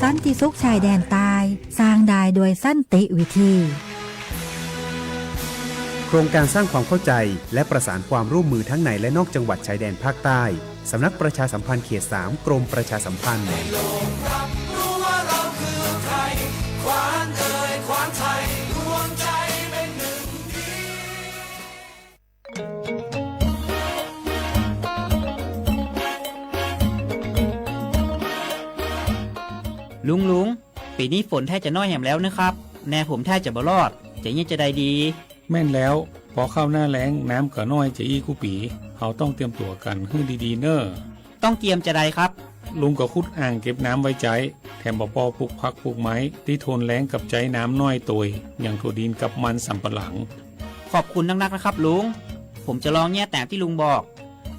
สันติสุขชายแดนใต้ สร้างได้ด้วยสันติวิธี โครงการสร้างความเข้าใจและประสานความร่วมมือทั้งในและนอกจังหวัดชายแดนภาคใต้ สำนักประชาสัมพันธ์เขตสาม กรมประชาสัมพันธ์ ลุง ลุง ปีนี้ฝนแทบจะน้อยแหมแล้วนะครับ แนผมแทบจะบ่รอด จะเยียะจะใดดี แม่นแล้ว พอเข้าหน้าแล้ง น้ำก็น้อยจะอี้กู้ปี๋ เฮาต้องเตรียมตั๋วกั๋นหื้อดีๆ เน่อ ต้องเตรียมจะใดครับ ลุงก็ขุดอ่างเก็บน้ำไว้ใจ๊ แถมปอปอปลูกผักปลูกไม้ ตี้ทนแล้งกับใจ๊น้ำน้อยโตย อย่างถั่วดินกับมันสำปะหลัง ขอบคุณนักๆ นะครับลุง ผมจะลองเยียะตามที่ลุงบอก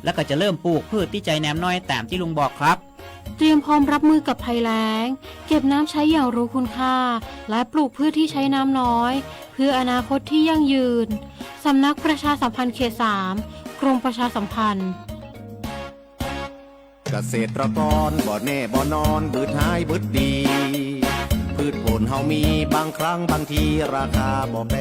แล้วก็จะเริ่มปลูกพืชที่ใจ๊น้ำน้อยตามที่ลุงบอกครับ เตรียมพร้อมรับมือกับภัยแล้ง เก็บน้ำใช้อย่างรู้คุณค่า และปลูกพืชที่ใช้น้ำน้อย เพื่ออนาคตที่ยั่งยืน สำนักประชาสัมพันธ์เขตสาม กรมประชาสัมพันธ์ เกษตรกรบ่แน่บ่นอน บืดหายบืดดี พืชผลเฮามี บางครั้งบางที ราคาบ่แปร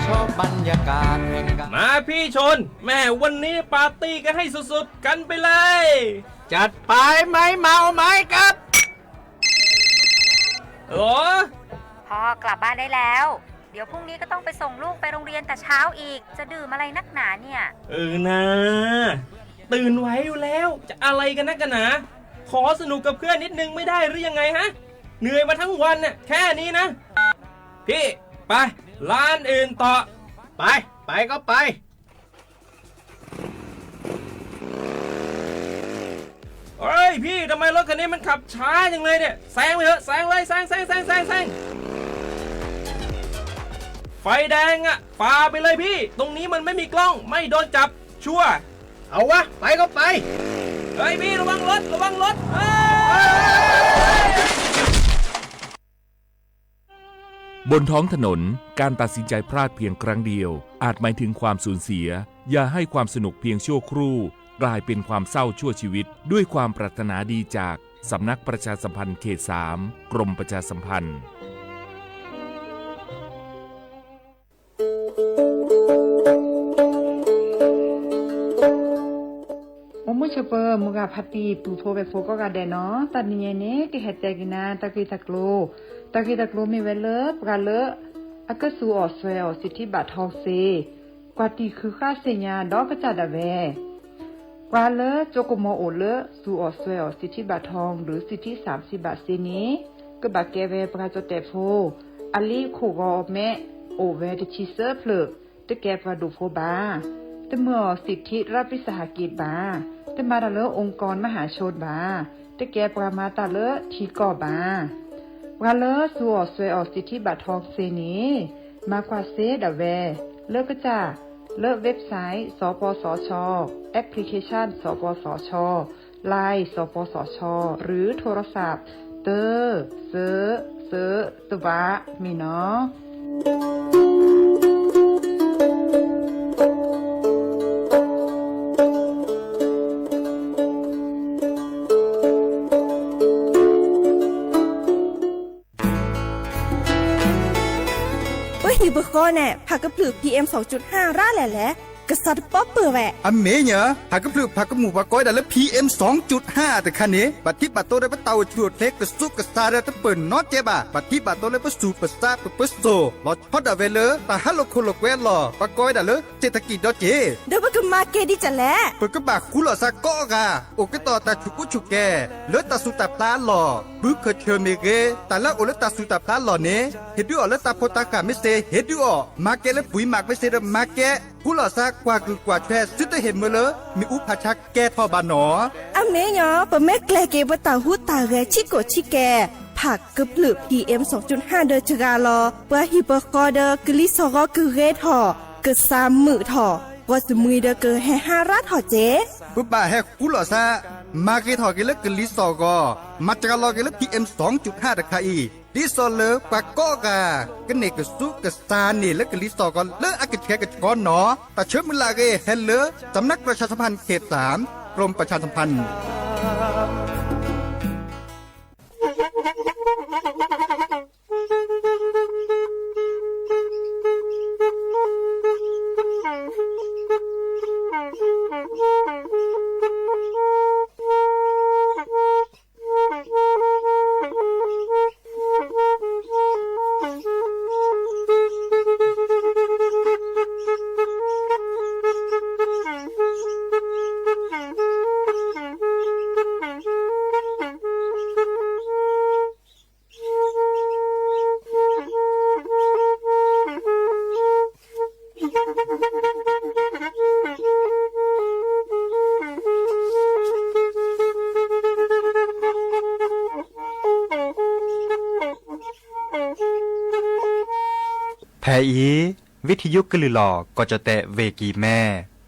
ชอบบรรยากาศแห่งการ มาพี่ชน แม่วันนี้ปาร์ตี้กันให้สุดๆ กันไปเลย จัดไป ไม่เมาไม่ขับ โอ้ พ่อกลับบ้านได้แล้ว เดี๋ยวพรุ่งนี้ก็ต้องไปส่งลูกไปโรงเรียนแต่เช้าอีก จะดื่มอะไรนักหนาเนี่ย เออนา ตื่นไหวอยู่แล้ว จะอะไรกันนักกันหนา ขอสนุกกับเพื่อนนิดนึงไม่ได้หรือยังไงฮะ เหนื่อยมาทั้งวันน่ะ แค่นี้นะ พี่ ไป ร้านอื่นต่อ ไป ไปก็ไป เฮ้ยพี่ ทำไมรถคันนี้มันขับช้าจังเลยเนี่ย แซงไปเถอะ แซงเลย แซง แซง แซง แซง แซง ไฟแดงอะ ฝ่าไปเลยพี่ ตรงนี้มันไม่มีกล้อง ไม่โดนจับ ชัวร์ เอาวะ ไปก็ไป เฮ้ยพี่ ระวังรถ ระวังรถ เฮ้ย บนท้องถนน การตัดสินใจพลาดเพียงครั้งเดียว อาจหมายถึงความสูญเสีย อย่าให้ความสนุกเพียงชั่วครู่ กลายเป็นความเศร้าชั่วชีวิต ด้วยความปรารถนาดีจาก สำนักประชาสัมพันธ์เขตสาม กรมประชาสัมพันธ์ အိၣ်မုာ်ဆိးပၢၤ မုၢ်ဂၤဖါတံၢ် ပုၢ်ဖိဝဲၢ်ဖိကိးဂၤဒဲးနီၤ, တနံၤညါအံၤန့ၣ် ကဟဲတဲက့ၤနၤ တၢ်ဂ့ၢ်တၢ်ကျိၤ, တၢ်ဂ့ၢ်တၢ်ကျိၤမ့ၢ်ဝဲလၢ ပှၤလၢ အကစူးအီၣ်စွဲအီၣ်စံးထံဘၣ်ထီသ့, ကွၢ်တံၢ်ဃုဃၣ်သ့ၣ်ညါဒီးကစၢ်ဒၣ်ဝဲ ပှၤလၢကၠိကမီၤအိၣ်လၢ စူးအီၣ်စွဲအီၣ်စံးထံဘၣ်ထီ ဒီးစံးထံသၣ်စံးဘၣ်သ့န့ၣ် ကဘၣ်ကဲဝဲပှၤကၠိတဲာ်ဖိ, အလံၤခိၣ်ဂီၤမဲ အိၣ်ဝဲတဆံသၢဖျၢၣ်, တကဲပှၤဒိၣ်ဖိဘၣ်. တမၢအီၣ်စံးထံရးပ့ၤစဟးက့းဘၣ်, တမၤတၢ်လၢ องค์กรมหาชน ဘၣ်, တကဲပှၤမၤတၢ်လၢထံကီၢ်ဘၣ်. ပှၤလၢစူးအီၣ်စွဲအီၣ်စံးထံဘၣ်ထီသ့န့ၣ် မၤကွၢ်စ့ဒၣ်ဝဲ လၢကစၢ် လၢ website စပစချ, application စပစချ, Line စပစချ, หรือโทรศัพท์ သၢ သၢ သၢ သၢ မ့ၢ်နီၤ. ပဟံၣ်ပဃီန့ၣ် ဖးကဖျၢၣ် PM စံးကၠံၣ်ဟၣ် ရၣ်လဲၣ်လဲၣ်, ကစးတပီၢ်ပၢၢ်ဝဲ. အမ့ၢ်ညီ, ဖးကဖျၢၣ် ဖးကမူၣ်ပှၤကိးဝဲဒၣ်လၢ PM စံးကၠံၣ်ဟၣ်တခါန့ၣ် ဘၣ်ထံးဘၣ်တီၢ်ဒီးပတၢ်အိၣ်ဆူၣ်အိၣ်ချ့ ကစူးကစါဒီးတပၢၢ်နီတကဲဘၣ်. ဘၣ်ထံးဘၣ်တီၢ်လၢပသူၣ်ပသး ပပစိၤ လီၤဆီဒၣ်ဝဲလၢ တၢ်ဟးလိာ်ခိၣ်လိာ်ကွဲအလီၢ် ပှၤကိးဝဲဒၣ်လၢ เศรษฐกิจ ဒီးက့ၤ ဒီးပကမၤကဲဒ်လဲၣ်. ပကဘၣ်ဃူလိာ်သးကိးဂၤ အိၣ်ကတီၢ်တၢ်ဆူၣ်ကူဆူၣ်ကဲၤ လၢတၢ်သူၣ်တၢ်ဖျးအလီၢ်, ဘုခၢၣ်ဆၢၣ်မ့ၢ်ဂ့ၤ, တၢ်လၢအအိၣ်လၢတၢ်သူၣ်တၢ်ဖျးအလီၢ်န့ၣ် ဟ့ၣ်ဒုးအီၣ်လၢတၢ်ဖိတၢ်ဃၢ်မ့ၢ်စ့ၢ် ဟ့ၣ်ဒုးအီၣ်, မၤကဲလၢပှၤမၤကမ့ၢ်စ့ၢ်ဒီးမၤကဲ, ဃူလိာ်သးကွၢ်ကုၢ်ကွၢ်ဆွဲ သုတဟ့ၣ်မၢလၢ မ့ၣ်အူဖးဆါကဲထီၣ်ဘၣ်နီၤ. အမ့ၢ်ညီ, ပမ့ၢ်ကျဲၤက့ၤပတၢ်ဟူးတၢ်ဂဲၤဆံးကိာ်ဆံးကဲၤ ဖးကဖျၢၣ် PM စံးကၠံၣ်ဟၣ် ဒီးစှၤလီၤ ပှၤဟံၣ်ပဃီဒီးကလံၤစိးဂီၤကဂ့ၤထီၣ်, ကစၢ်မုာ်ထီၣ်, ပှၤစမံၤဒီးကဟဲဟါရၣ်ထီၣ်က့ၤ. ပဘၣ်ဟဲဃူလိာ်သး, မၤကဲထီၣ်က့ၤလၢကလံၤစိးဂီၤ, မၤစှၤလီၤက့ၤလၢ PM စံးကၠံၣ်ဟၣ်တခါအံၤ, ဒ်သိးလၢပှၤကိးဂၤ ကန့ၢ်ကစူးကစါန့ၣ်လၢကလံၤစိးဂီၤလၢအကဆှဲကဆှီနီၤ. တၢ်ဆၢမုၢ်လၢ်အဂ့ၢ်ဟဲလၢ สำนักประชาสัมพันธ์เขตสาม กรมประชาสัมพันธ์ กรมประชาสัมพันธ์ ဖဲအံၤ ဝံထယုကလုၢ်လီၤ ကီၢ်ကၠီၣ်တဲၣ် ဝ့ၢ်ကံၢ်မဲ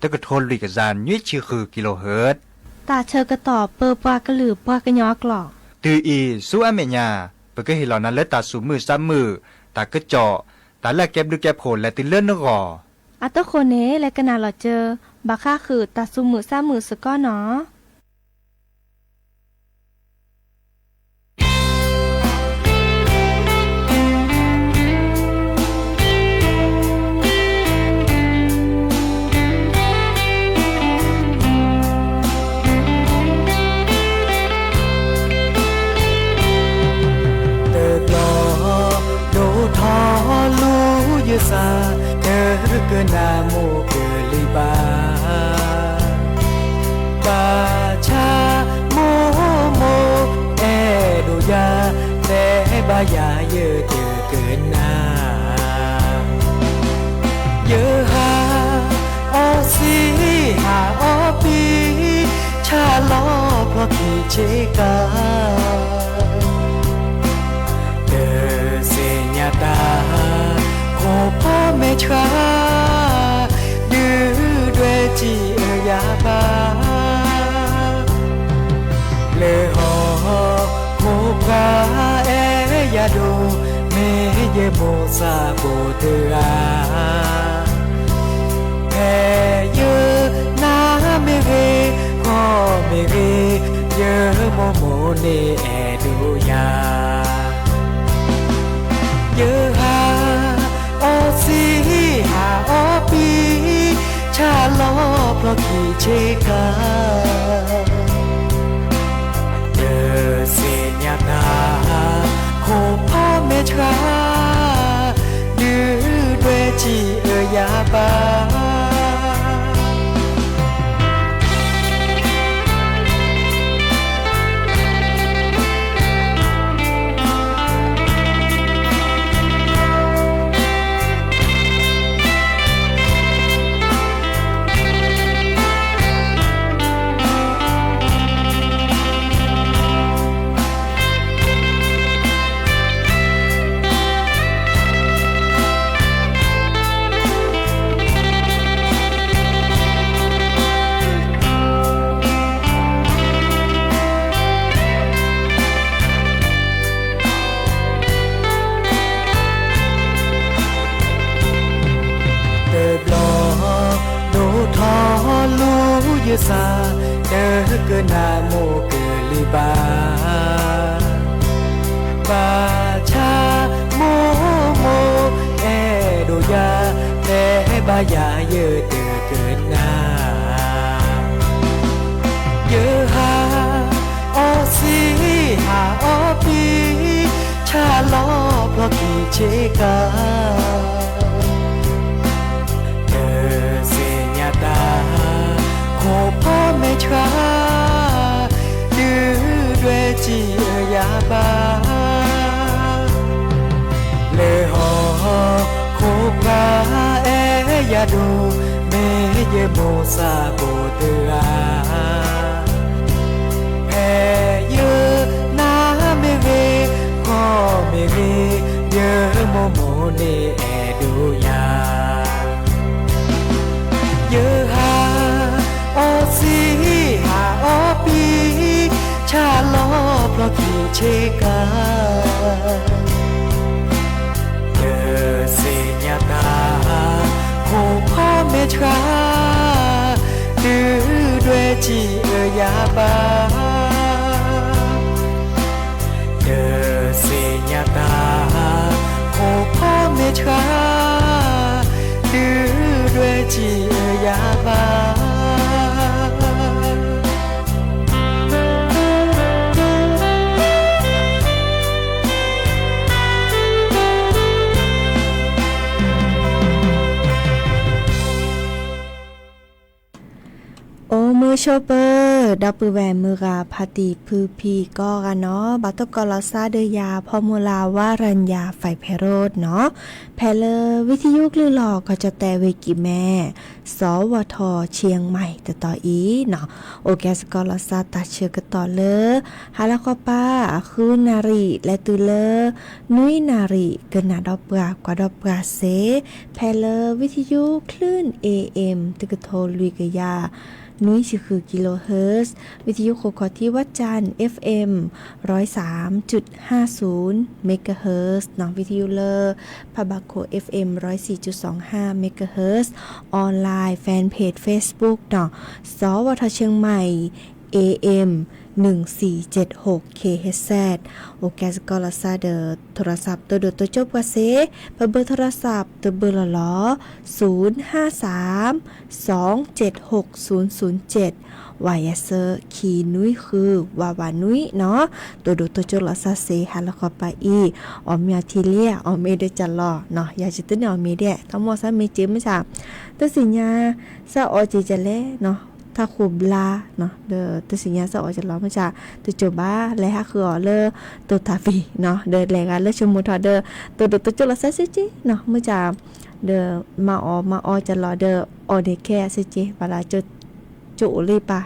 တကထိလွံၢ်ကယၤနွံဆံဃု kilohertz တၢ်ဆၢကတီၢ်ပၢပှၤကလုာ်ပှၤကညီအကျိာ် တုၤအံၤဆူအမဲာ်ညါ ပကဟ့ၣ်လီၤနၤလၢတၢ်သူၣ်မုာ်သးမုာ်, တၢ်ကစီၣ်, တၢ်လၢအကဲဘျုးကဲဖှိၣ်လဲၤတုၤလၢနဂီၢ်. အတဃိန့ၣ် လဲၤကနၣ်လီၤစၢၤ ဘၣ်ဃးဃုာ်တၢ်သူၣ်မုာ်သးမုာ်စ့ၢ်ကီးနီၤ. တဘျီ ဒိၣ်ထီၣ်လူၤယသး တကနၣ်မိၢ်ကလံၤဘၣ် ဘၣ်ဆၣ်မိၢ်မိၢ်အဲၣ်ဒိးယၤ တဲဘၣ်ယၤယတကနၣ် ယဟးအီၣ်စံ ဟးအီၣ်ပံ ဆၣ်လီၤဖျီခံဆ့ကၤ တသ့ၣ်ညါတၢ် ခိၣ်ဖီမဲာ်ဆှး ဒုၣ်ဒွဲၣ်စံးအၢယၤဘၣ် လၢဟီၣ်ခိၣ်ပှၤ အဲၣ်ယၤဒိၣ် မ့ၢ်ယမိၢ်သးဘိတဂၤ ဖဲယနၢ်မ့ၢ်ဂ့ၤ ဂီၢ်မ့ၢ်ဂ့ၤ ယမိၢ်မိၢ်န့ၣ်အဲၣ်ဒိးယၤ ယဟးအီၣ်စံ ဟးအီၣ်ပံ ဆၣ်လီၤဖျီခံဆ့ကၤ တသ့ၣ်ညါတၢ် ခိၣ်ဖီမဲာ်ဆှး ဒုၣ်ဒွဲၣ်စံးအၢယၤဘၣ် တဘျီ ဒိၣ်ထီၣ်လူၤယသး တကနၣ်မိၢ်ကလံၤဘၣ် ဘၣ်ဆၣ်မိၢ်မိၢ်အဲၣ်ဒိးယၤ တဲဘၣ်ယၤယတကနၣ် ယဟးအီၣ်စံ ဟးအီၣ်ပံ ဆၣ်လီၤဖျီခံဆ့ကၤ တသ့ၣ်ညါတၢ် ခိၣ်ဖီမဲာ်ဆှး ဒုၣ်ဒွဲၣ်စံးအၢယၤဘၣ် လၢဟီၣ်ခိၣ်ပှၤ အဲၣ်ယၤဒိၣ် မ့ၢ်ယမိၢ်သးဘိတဂၤ ဖဲယနၢ်မ့ၢ်ဂ့ၤ ဂီၢ်မ့ၢ်ဂ့ၤ ယမိၢ်မိၢ်န့ၣ်အဲၣ်ဒိးယၤ ယဟးအီၣ်စံ ဟးအီၣ်ပံ ဆၣ်လီၤဖျီခံဆ့ကၤ တသ့ၣ်ညါတၢ် ခိၣ်ဖီမဲာ်ဆှး ဒွဲၣ်စံးအၢယၤဘၣ်, တသ့ၣ်ညါတၢ်, ခိၣ်ဖီမ့ၢ်ဆှါ, ဒုးဒွဲၣ်စံးအၢယၤဘၣ်. အိၣ်မုာ်ဆိးပၢၤ ဒီပုၢ်ဝဲၢ်မုၢ်ဂၤဖါတံၢ်ဖုဖံကိးဂၤနီၤ, ဘၣ်တကိးလီၤသးဒီးယၤ ဖီမူၤလၤ ဝါရၤယၤ ဖဲးဖဲးရိးနီၤ, ဖဲလၢဝံသယုၢ်ကလုၢ်လီၤ ကီၢ်ကၠီၣ်တဲၣ်ဝ့ၢ်ကံၢ်မဲ စီၤဝီၤထီၣ်ဆ့ၣ်မၢၣ်တတီၤအံၤနီၤ, အိၣ်ကဲစ့ၢ်ကီးလီၤသးတၢ်ဆၢကတီၢ်လၢ ဟါလီၤခီပၤ ဃုနၣ်ရံၣ် လဲၤတုၤလၢ နွံနၣ်ရံၣ် ကနၣ်ဒီးပှၤ ကွၢ်ဒီးပှၤစ့ၢ် ဖဲလၢဝံသယုၢ် คลื่น เอเอ็ม တကထိလွံၢ်ကယၤ နွံဆံဃု kilohertz, ဝံသယုၢ်ခိၣ်ခီၣ်ထံးဝးကၠၢ် เอฟเอ็ม ร้อยสามจุดห้าศูนย์ megahertz နီၤ, ဝံသယုၢ်လၢ ဖးဘၣ်ခိၣ် เอฟเอ็ม ร้อยสี่จุดสองห้า megahertz, online fanpage Facebook နီၤ, စီၤဝီၤထီၣ်ဆ့ၣ်မၢၣ် เอเอ็ม หนึ่งสี่เจ็ดหก เคเอชเอส အိၣ်ကဲစ့ၢ်ကီးလီၤသးဒီး โทรศัพท์ တိၢ်ဒိၣ်တိၢ်ကၠိပှၤစ့ၢ် ဖဲ เบอร์โทรศัพท์ တဘၢၣ်လီၤလီၤ ศูนย์ห้าสาม สองเจ็ดหก ศูนย์ศูนย์เจ็ด ဝးယဲၢ်ဆၢ ခံနွံဃု ဝးဝးနွံနီၤ, တိၢ်ဒိၣ်တိၢ်ကၠိလီၤသးစ့ၢ် ဟါလီၤခီပၤအံၤ, အီၣ်မ့ၤအီထံလံ အီၣ်မ့ၤဒီးကၠၢ်လီၤနီၤ, ယၤစံးတန့ၢ်အီၣ်မ့ၤဒဲး တၢ်မိၣ်သးမ့ၢ်စ့ၢ်မ့ၢ်ဆၣ်, တသ့ၣ်ညါ သးအီၣ်စ့ၢ်ကလဲၣ်နီၤ, တၢ်ဃိးဘျါနီၤ, ဒီးတသ့ၣ်ညါသးအီၣ်ကၠၢ်လီၤမ့ၢ်ဆၣ်, တစိၤဘၣ် လဲၤဟးဃုာ်အီၤလၢ တိၤတၢ်ဖံးနီၤ, ဒီးလဲၤဂၤလၢဆိကမိၣ်ထီၣ်ဒီး တိၢ်ဒိၣ်တိၢ်ကၠိလီၤသးစ့ၢ်ကီးနီၤ, မ့ၢ်ဆၣ် ဒီးမၤအီၣ်မၤအီကၠၢ်လီၤဒီး အီၣ်န့ၢ်ခဲစ့ၢ်ကီး ဘၣ်လၢ ကၠိအိၣ်လၢပၢ်,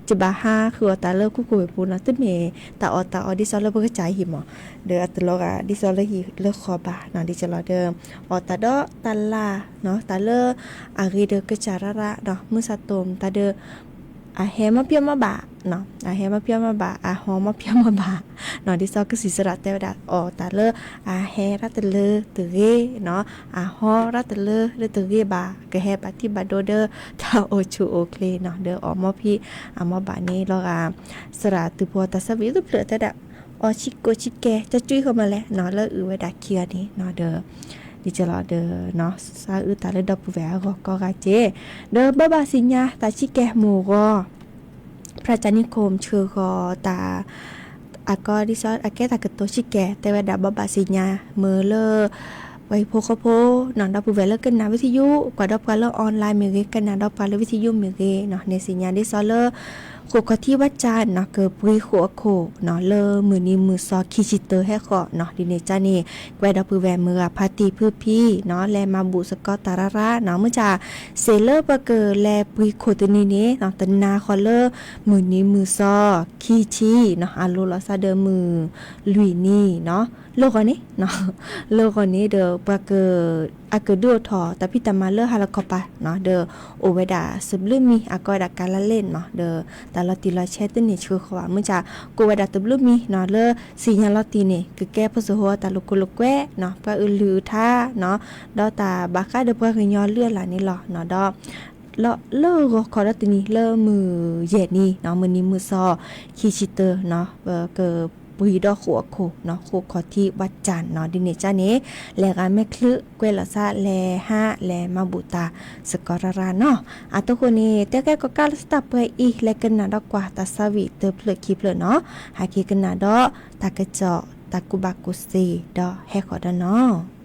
ကဘၣ်ဟးဃုာ်အီၤတၢ်လၢခိခိၣ်ဝ့ၢ်ပူၤနီၤ, တမ့ၢ်တၢ်အီၣ်တၢ်အီဒ်သိးလၢပကစၢ်ဟံၣ်မး, ဒီးအတလီၤဂာ်ဒ်သိးလၢဟံၣ်လၢဃီဘၣ်နီၤ, ဒ်ကၠၢ်လီၤဒီး အီၣ်တၢ်ဒီးတၢ်လၢ်နီၤ, တၢ်လၢအဂ့ၤဒီးကစၢ်ရၣ်ရၣ်နီၤ, မုၢ်ဆါတိၤတၢ်ဒီး အဟဲမီၢ်ဖံးမီၢ်ဘၣ်နီၤ, အဟဲမီၢ်ဖံးမီၢ်ဘၣ်, အဟီမီၢ်ဖံးမီၢ်ဘၣ်နီၤ, ဒ်သိးကစံးစရၣ်တဲဝဲဒၣ် အီၣ်တၢ်လၢအဟဲရၣ်တလၢတဂ့ၤနီၤ, အဟီရၣ်တလၢလၢတဂ့ၤဘၣ်, ကဟဲဘၣ်တံၢ်ဘၣ်ဒိဒီး တၢ်အိၣ်ဆူၣ်အိၣ်ချ့နီၤ, ဒီးအီၣ်မီၢ်ဖံးအမီၢ်ဘၣ်န့ၣ်လီၤဂာ်, စရၣ်သုးဖိတၢ်သၢဝံၣ်သုဖျၢၣ်တဲဒၣ်, အီၣ်ဆံးကိးဆံးကဲ ကၠီကွံာ်ဃီမးလဲၣ်နီၤ, လၢအုၣ်ဝဲဒၣ်ခံဂၤန့ၣ်နီၤ, ဒီး ဒ်ကၠၢ်လီၤဒီး သးအုၣ်တၢ်လၢဒီပုၢ်ဝဲၢ်အဂီၢ်ကိးဂၤက့ၢ်, ဒီးဘိးဘၣ်သ့ၣ်ညါတၢ်ဆံးကဲမုၢ်ဂီၤ พระอาจารย์นิคม ဆှၢဃီၤတၢ် အကီဒ်သိး အကဲတၢ်ကတိၤဆံးကဲ တဲဝဲဒၣ်ဘိးဘၣ်သ့ၣ်ညါမ့ၢ်လၢ ပှၤဟံၣ်ဖိဃီဖိနီၤ, ဒီပုၢ်ဝဲၢ်လၢကနၣ်ဝံသယုၢ် ကွၢ်ဒီးပှၤလၢ online မ့ၢ်ဂ့ၤ, ကနၣ်ဒီးပှၤလၢဝံသယုၢ်မ့ၢ်ဂ့ၤနီၤ, န့ၣ်သ့ၣ်ညါဒ်သိးလၢ ဃိၣ်ခီၣ်ထံးဝးကၠၢ်နီၤ ကပှ့ၤဃိၣ်အခိၣ်နီၤ လၢမုၢ်နံၤမုၢ်သီခံဆံတၢဟဲဃီၤနီၤ, ဒ်န့ၣ်ကၠၢ်န့ၣ် ကွဲဒီပုၢ်ဝဲၢ်မုၢ်ဂၤဖါတံၢ်ဖုဖံနီၤ လဲၤမၤဘူၣ်စ့ၢ်ကီးတၢ်ရၣ်ရၣ်နီၤ, မုၢ်ဆၣ် စ့ၢ်လၢပှၤကလဲၤပှ့ၤခိၣ်တနံၤန့ၣ်နီၤ တနၤဃီလၢ မုၢ်နံၤမုၢ်သီခံဆံနီၤ အလိၤလီၤသးဒီးမုၢ်လွံၢ်နံၤနီၤ လၢဂီၤန့ၣ်နီၤ လၢဂီၤန့ၣ်ဒီးပှၤက အကဒုးအိၣ်ထီၣ်တၢ်ဖံးတၢ်မၤလၢဟါလီၤခီပၤနီၤ ဒီးအိၣ်ဝဲဒၣ်သဘျုးမံၤ အကီဝဲဒၣ်ကါလါလဲၣ်နီၤ ဒီးတၢ်လီၤတံၢ်လီၤဆဲးတန့ၢ်ဆှၢဃီၤဘၣ် မုၢ်ဆၣ် ကအိၣ်ဝဲဒၣ်သဘျုးမံၤနီၤ လၢသ့ၣ်ညါလီၤတံၢ်န့ၣ် ကကဲဖိသ့ၣ်ဟိတၢ်လိာ်ခိၣ်လိာ်ကွဲနီၤ ပှၤအုၣ်လုၢ်အုၣ်ထါနီၤ ဒီးတၢ်ဘၣ်ဃးဒီးပှၤကညီလုၢ်အလၢ်န့ၣ်လီၤနီၤ ဒီး လၢဂီၤခီဒီးတနံၤလၢမုၢ်ယဲၢ်နံၤနီၤ မုၢ်နံၤမုၢ်သီခံဆံတၢနီၤ ပကပှ့ၤဒီးဃိၣ်အခိၣ်နီၤ ဃိၣ်ခီၣ်ထံးဝးကၠၢ်နီၤ ဒ်န့ၣ်ကၠၢ်န့ၣ် လဲၤဂၤမဲာ်ချံကွဲးလီၤသးလဲၤဟးလဲၤမၤဘူၣ်တၢ်စ့ၢ်ကီးရၣ်ရၣ်နီၤ အတိၢ်ဃိန့ၣ် တဲကဲကီးကါလၢသတးပှဲၤအံၤ လဲၤကနၣ်ဒီးကွၢ်တၢ်သးဝံၣ်တဖျၢၣ်ခံဖျၢၣ်နီၤ ဟဲက့ၤကနၣ်ဒီးတၢ်ကစီၣ်တၢ်ကူၣ်ဘၣ်ကူၣ်သ့ဒီးဟဲဃီၤဒီးနီၤ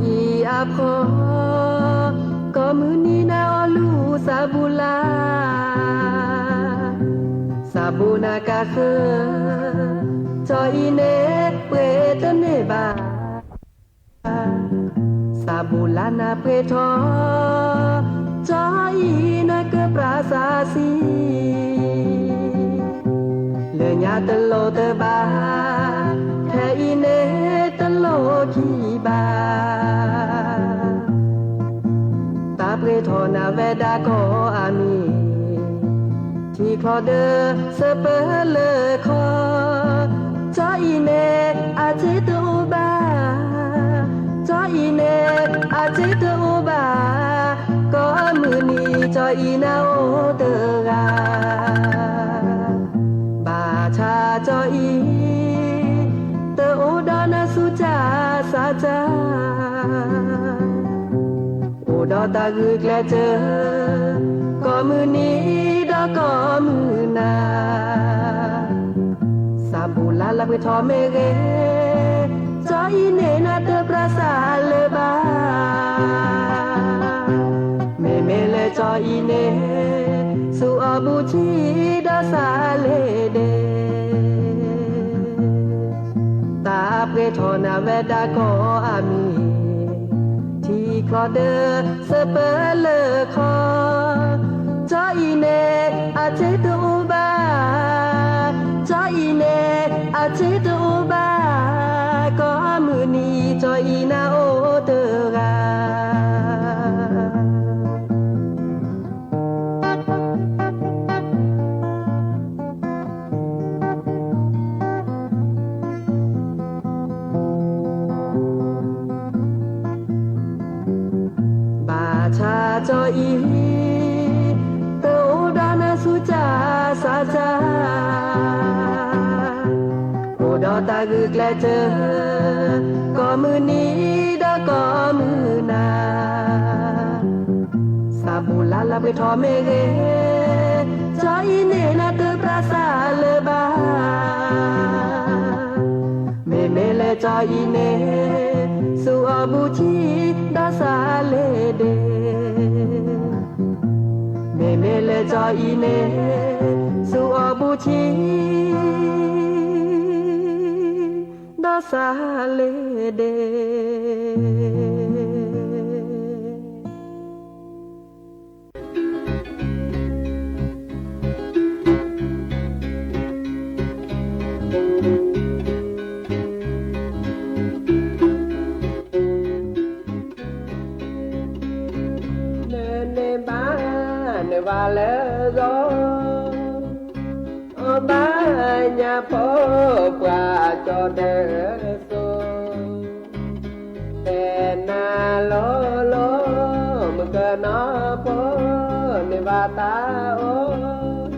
အံၤအဖီ, ကိးမုၢ်နံၤနၤအီၣ်လူၤစးဘူးလး, စးဘူးနၤကဃၢ, ကၠီအံၤန့ၣ်ပှ့ၤတန့ၢ်ဘၣ်. စးဘူးလးနၤပှ့ၤထီၣ်, ကၠီအံၤနၤကပြးစးဆံ, လၢညါတလိၣ်တဘၣ်, ဖဲအံၤန့ၣ်တလိၣ်ခံဘၣ်. တၢ်ပှ့ၤထီၣ်နၤဝဲဒၣ်ကိးအမံၤ, ထံချီဒီးစပၢလၢခီ, ကၠီအံၤန့ၣ်အစ့တအိၣ်ဘၣ်, ကၠီအံၤန့ၣ်အစ့တအိၣ်ဘၣ်, ကိးမုၢ်နံၤကၠီအံၤနၤအိၣ်တဂၤ. ဘၣ်ဆၣ်ကၠီအံၤ, တအိၣ်ဒီးနၤဆူၣ်စၢ်စးစၢ်, အိၣ်ဒီးတၢ်ဂုာ်ကျဲးစၢး, ကိးမုၢ်နံၤဒီးကိးမုၢ်နၤ. စးဘူးလးလၢပှ့ၤထီၣ်မ့ၢ်ဂ့ၤ, ကၠီအံၤန့ၣ်နၤတပြးစးလၢၤဘၣ်. မ့မ့ၢ်လၢကၠီအံၤန့ၣ်, ဆူအီၣ်ဘူးဆံဒီးစးလဲဒဲး. တၢ်ပှ့ၤထီၣ်နၤဝဲဒၣ်ကိးအမံၤ, ထံချီဒီးစပၢလၢခီ, ကၠီအံၤန့ၣ်အစ့တအိၣ်ဘၣ်, ကၠီအံၤန့ၣ်အစ့တအိၣ်ဘၣ်, ကိးမုၢ်နံၤကၠီအံၤနၤအိၣ်တဂၤ. ဘၣ်ဆၣ်ကၠီအံၤ, တအိၣ်ဒီးနၤဆူၣ်စၢ်စးစၢ်, အိၣ်ဒီးတၢ်ဂုာ်ကျဲးစၢး, ကိးမုၢ်နံၤဒီးကိးမုၢ်နၤ. စးဘူးလးလၢပှ့ၤထီၣ်မ့ၢ်ဂ့ၤ, ကၠီအံၤန့ၣ်နၤတပြးစးလၢၤဘၣ်. မ့မ့ၢ်လၢကၠီအံၤန့ၣ်, ဆူအီၣ်ဘူးဆံဒီးစးလဲဒဲး. မ့မ့ၢ်လၢကၠီအံၤန့ၣ်, ဆူအီၣ်ဘူးဆံ ဒီးစးလဲဒဲး. နန့ၢ်ဘၣ်နဘၣ်လၢဂီၢ်, အီၣ်ဘၣ်ညၣ်ဖိပှၤကၠီဒဲးစိ, တဲနၤလိၤလိၤ မုၣ်ကနီၤဖိ န့ၢ်ဘၣ်တၢ်အိၣ်,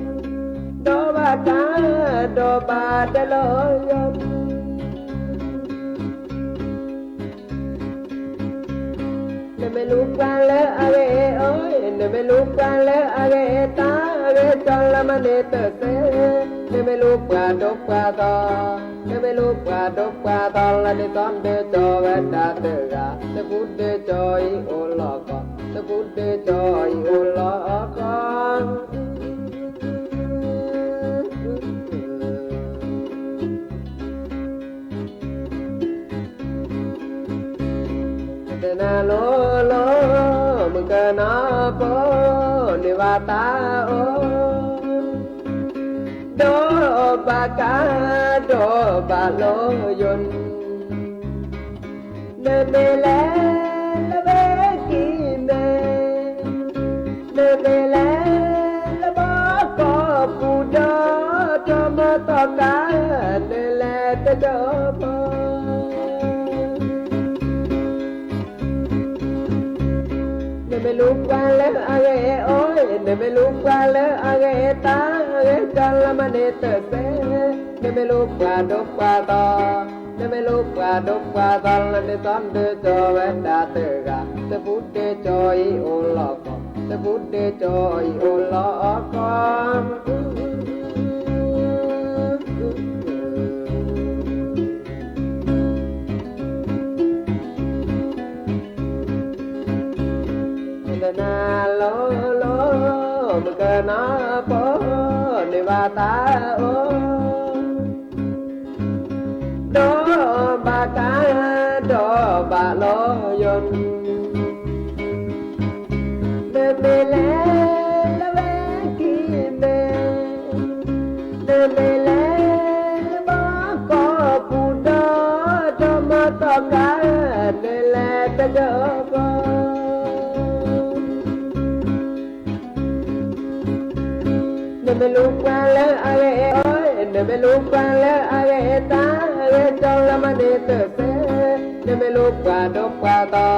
ဒီးဘၣ်တၢ်ဒိးဘၣ်ဒဲးလီၤယီၤ. နမ့ၢ်လူၤပှၤလၢအဂ့ၤအီၤ, နမ့ၢ်လူၤပှၤလၢအဂ့ၤတၢ်ဂ့ၤ ကၠီလၢမၤန့ၢ်တစဲး, နမ့ၢ်လူၤပှၤဒိၣ်ပှၤထီ, နမ့ၢ်လူၤပှၤဒိၣ်ပှၤထီ လၢန့ၣ်သီဒုးကၠီဝဲဒၣ်တဂၤ, တပူၤဒုးကၠီအံၤအိၣ်လီၤကီ, တပူၤဒုးကၠီအံၤအိၣ်လီၤကီ. တဲနၤလိၤလိၤ မုၣ်ကနီၤဖိ န့ၢ်ဘၣ်တၢ်အိၣ်, ဒီးဘၣ်ကါ ဒီးဘၣ်လီၤယိာ်, နမ့ၢ်လဲၤလၢဝဲကံၢ်မဲ, နမ့ၢ်လဲၤလၢဘီကီၢ်ပူၤဒီး တမီၢ်သီၣ်ကါ နလဲၤတဒီးဘီ. နမ့ၢ်လူၤပှၤလၢအဂ့ၤအီၤ, နမ့ၢ်လူၤပှၤလၢအဂ့ၤတၢ်ဂ့ၤ ကၠီလၢမၤန့ၢ်တစဲး, နမ့ၢ်လူၤပှၤဒိၣ်ပှၤထီ, နမ့ၢ်လူၤပှၤဒိၣ်ပှၤထီ လၢန့ၣ်သီဒုးကၠီဝဲဒၣ်တဂၤ, တပူၤဒုးကၠီအံၤအိၣ်လီၤကီ, တပူၤဒုးကၠီအံၤအိၣ်လီၤကီ. ဒီးဘၣ်ကါဒီးဘၣ်လီၤယွၤ, နမ့ၢ်လဲၤလၢဝဲကံၢ်မဲ, နမ့ၢ်လဲၤလၢဘီကီၢ်ပူၤဒီး ဒီးမၤသီၣ်ကါ နလဲၤတကပီၤ နမ့ၢ်လူၤပှၤလၢအဂ့ၤအဝါ, နမ့ၢ်လူၤပှၤလၢအဂ့ၤအတၢ်, အဂ့ၤကၠီလၢမၤန့ၢ်တစဲး, နမ့ၢ်လူၤပှၤဒိၣ်ပှၤထီ,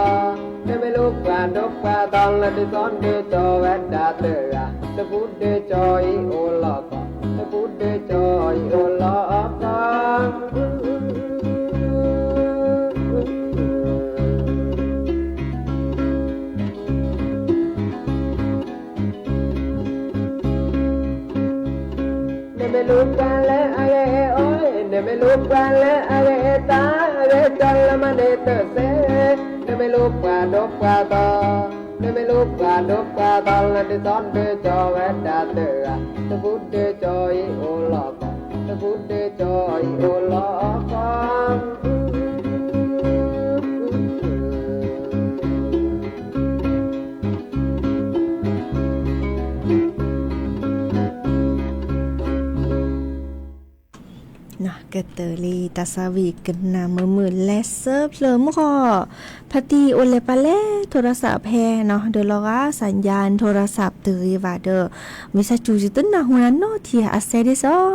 နမ့ၢ်လူၤပှၤဒိၣ်ပှၤထီ လၢဒ်သိးဒုးကၠီဝဲဒၣ်တဂၤ, တပူၤဒုးကၠီအံၤအိၣ်လီၤကီး, တပူၤဒုးကၠီအံၤအိၣ်လီၤကီး နမ့ၢ်လူၤပှၤလၢအဂ့ၤအဝါ, နမ့ၢ်လူၤပှၤလၢအဂ့ၤအတၢ်, အဂ့ၤကၠီလၢမၤန့ၢ်တစဲး, နမ့ၢ်လူၤပှၤဒိၣ်ပှၤထီ, နမ့ၢ်လူၤပှၤဒိၣ်ပှၤထီ လၢဒ်သိးဒုးကၠီဝဲဒၣ်တဂၤ, တပူၤဒုးကၠီအံၤအိၣ်လီၤကီး, တပူၤဒုးကၠီအံၤအိၣ်လီၤကီး ကတၢၢ်လံတၢ်သးဝံၣ်ကနၣ်မုာ်မုာ်လဲၤစၢဖျၢၣ်မုၢ်ဃီ, ဖါတံၢ်အိၣ်လဲၤပာ်လဲၤ โทรศัพท์ ဖဲနီၤ ဒီးလီၤဂာ် สัญญาณโทรศัพท์ တဂ့ၤဘၣ်ဒီး ဝံသးစူၤယတနၢ်ဟူနၤနီတထံၣ် အစဲဒ်သိး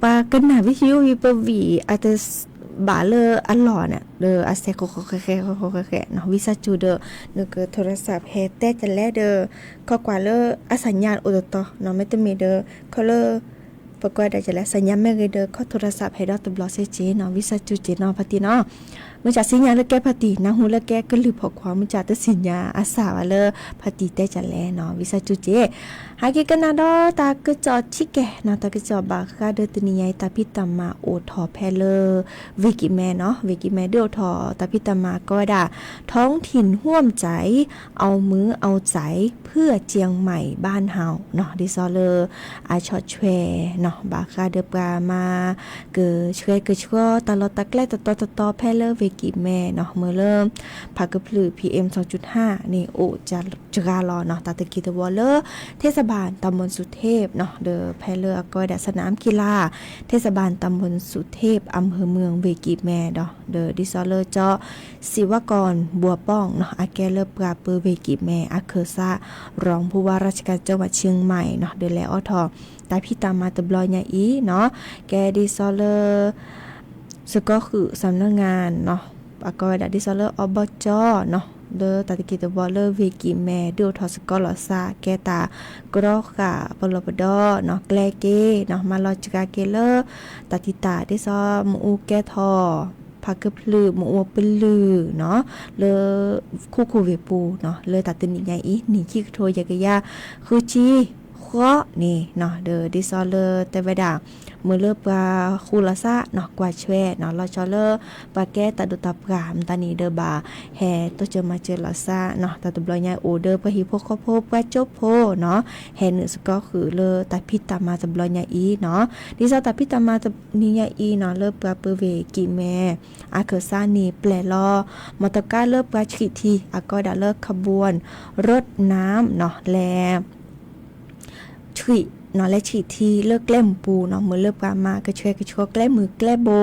ပှၤကနၣ်ဝံသယုဝံပဝံၣ် အတဘၣ်လၢအလီၢ်န့ၣ် ဒီးအစဲဃီဃီဃဲဃဲဃီဃီဃဲဃဲနီၤ ဝံသးစူၤဒီး နက โทรศัพท์ ဟဲတဲတလဲဒီး ခီကွၢ်လၢအ สัญญาณ အိၣ်တတီၤနီၤ မ့တမ့ၢ်ဒီး ခီလၢ ပကွၢ်ဒၣ်ကလဲၣ် สัญญาณ မ့ၢ်ဂ့ၤဒီး ခီ โทรศัพท์ ဟဲဒီးတဘျီစ့ၢ်ကီးနီၤ ဝံသးစူၤက့ၤနီၤ ဖါတံၢ်နီၤ မုၢ်စၢ်သ့ၣ်ညါလၢကဲဖါတံၢ် နၢ်ဟူလၢကဲကလုၢ်ဖီခွါ မုၢ်စၢ်တသ့ၣ်ညါအစၢ်ဘၣ်လၢ ဖါတံၢ်တဲကလဲၣ်နီၤ ဝံသးစူၤက့ၤ ဟဲက့ၤကနၣ်ဒီးတၢ်ကစီၣ်ထံကဲနီၤ တၢ်ကစီၣ်ဘၣ်ဃးဒီးတနံၤညါအံၤ တၢ်ဖံးတၢ်မၤအိၣ်ထီၣ်ဖဲလၢ ဝ့ၢ်ကံၣ်မဲနီၤ ဝ့ၢ်ကံၣ်မဲဒုးအိၣ်ထီၣ်တၢ်ဖံးတၢ်မၤကိးဝဲဒၣ် ท้องถิ่นร่วมใจ เอามือเอาใจ เพื่อเชียงใหม่บ้านเฮา နီၤ ဒ်သိးလၢ အဆီၣ်ထွဲနီၤ ဘၣ်ဃးဒီးပှၤမၤ ကဆှဲကဆှီတၢ်လီၢ်တၢ်ကျဲတတီၤတတီၤဖဲလၢဝ့ၢ်ကံၣ်မဲနီၤ မ့ၢ်လၢ ဖးကဖျုး PM စူၣ်ဟါ န့ၣ် အိၣ်စှၤလီၤနီၤ တၢ်သက့တဝီလၢ เทศบาลตำบลสุเทพ နီၤ ဒီးဖဲလၢအကိးဝဲဒၣ် สนามกีฬา เทศบาลตำบลสุเทพ อำเภอเมือง ဝ့ၢ်ကံၣ်မဲဒီး ဒီးဒ်သိးလၢကၠီ ศิวกร บัวป้อง နီၤ အကဲလၢပှၤပၢဝ့ၢ်ကံၣ်မဲ အခၢၣ်စး รองผู้ว่าราชการจังหวัดเชียงใหม่ နီၤ ဒီးလဲၤအိးထီၣ် တၢ်ဖံးတၢ်မၤတဘျီညါအံၤနီၤ ကဲဒ်သိးလၢ စကီဃုာ် สำนักงาน နီၤ အကိးဝဲဒၣ်ဒ်သိးလၢ อบจ နီၤ လၢတၢ်သက့တဝီလၢဝ့ၢ်ကံၣ်မဲ ဒုးအိၣ်ထီၣ်စကီလီၤစၢ် ကဲတၢ်ကရီဃာ်ပလီၢ်ပဒီနီၤ ကျဲက့ၤနီၤ မၤလီၤစှၤက့ၤလၢ တၢ်တံာ်တာ်ဒ်သိး မ့ၣ်အူကဲထီၣ် ဖးကဖျုး မ့ၣ်အူပလုၢ်နီၤ လၢ ခိခိၣ်ဝ့ၢ်ပူၤနီၤ လၢတၢ်တနံၤညါအံၤ နံၣ်ခံကထိယဲၢ်ကယၤ ဃုဆံဃိးန့ၣ်နီၤ ဒီးဒ်သိးလၢတဲဝဲဒၣ် မ့ၢ်လၢပှၤဃူလီၤစၢ်နီၤ ကွၢ်ဆွဲနီၤ လီၤဆီလၢ ပှၤကဲတၢ်ဒိၣ်တၢ်ပှၢ်မတၤန့ၣ်ဒီးဘၣ် ဟဲတိစၢၤမၤစၢၤလီၤစၢ်နီၤ တၢ်တဘျီညါအိၣ်ဒီးပှၤဟံၣ်ဖိဃီဖိပှၤကၠိဖိနီၤ ဟဲနုာ်စကီဃုာ်လၢတၢ်ဖံးတၢ်မၤတဘျီညါအံၤနီၤ ဒ်သိးတၢ်ဖံးတၢ်မၤတနံၤညါအံၤနီၤ လၢပှၤပၢဝ့ၢ်ကံၣ်မဲ အခၢၣ်စးန့ၣ် ပျဲလီၤ မီတီကါလၢပှၤဆှံၣ်ထံ အကိးဒၣ်လၢ ขบวนรถน้ำ နီၤ လဲၤ ဆှံၣ်နီၤ လဲၤဆှံၣ်ထံလၢကျဲမုၢ်ပူၤနီၤ မ့ၢ်လၢပှၤမၤကဆှဲကဆှီကျဲမုၢ်ကျဲဘိ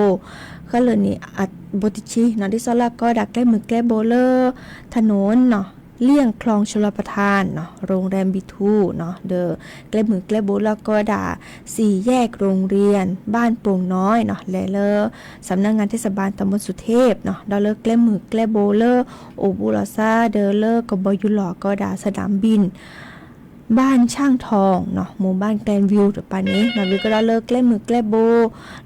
ဃီလၢာ်န့ၣ် အဘိတဆံနီၤ ဒ်သိးလၢအကိးဒၣ်ကျဲမုၢ်ကျဲဘိလၢ ถนน နီၤ เลียบคลองชลประทาน နီၤ โรงแรมบีทู နီၤ ဒီးကျဲမုၢ်ကျဲဘိလၢအကိးဒၣ် สี่แยกโรงเรียนบ้านโป่งน้อย နီၤ လဲၤလၢ สำนักงานเทศบาลตำบลสุเทพ နီၤ ဒီးလၢကျဲမုၢ်ကျဲဘိလၢ အိၣ်ဘူးလီၤစၢ်ဒီးလၢကဘီယူၤလီၢ်အကိးဒၣ် สนามบิน บ้านช่างทอง နီၤ หมู่บ้านแกลนวิว တပၤန့ၣ်နီၤ ဝံၤကဒီးလၢကျဲမုၢ်ကျဲဘိ